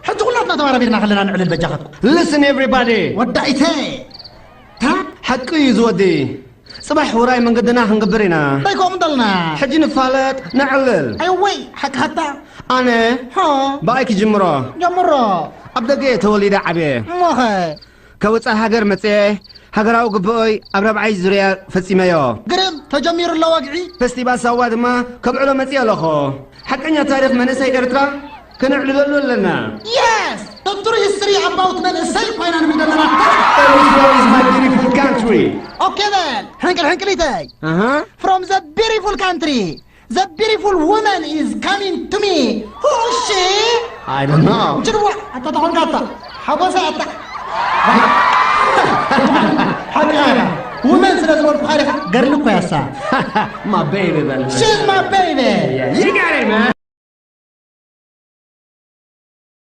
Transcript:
ሕጂ ኩላትና ተባራቢርና ከለና ንዕልል በጃኻትኩም። Listen, everybody. ወዳኢተ ሓቂ እዩ ዝወዲ። ጽባሕ ውራይ መንገድና ክንገብር ኢና። እንታይ ከምኡ እንተልና? ሕጂ ንፋለጥ፣ ነዕልል። ኣይወይ ሓቅሓታ ኣነ ሆ ብኣይ ክጅምሮ። ጀምሮ ኣብ ደገ ተወሊደ ዓብየ። እሞኸ ከውፃእ ሃገር መፅየ ሃገራዊ ግብኦይ ኣብ ራብዓይ ዙርያ ፈፂመዮ። ግርም ተጀሚሩ ኣሎ ወግዒ። ፈስቲቫል ሳዋ ድማ ከብዕሎ መፅየ ኣለኹ። ሓቀኛ ታሪኽ መንእሰይ ኤርትራ ከነዕልለሉ ኣለና። Yes! ተትሩ ሂስትሪ ኣባውት መንእሰይ ኮይና ንብል ዘለና። Eritrea is my beautiful country. ኦኬ በል ሕንቅል ሕንቅሊተይ ኣሃ from the beautiful country, the beautiful woman is coming to me. Who is she? I don't know. ጅርዋ ኣታ ተኾንካ ኣታ ሓጎሰ ኣታ ሓቂ ኣያ ውመን ስለ ዝበልኩ ካሪኻ ገርሊ እኮ ያሳ My baby በል። She's my baby. You got it, man.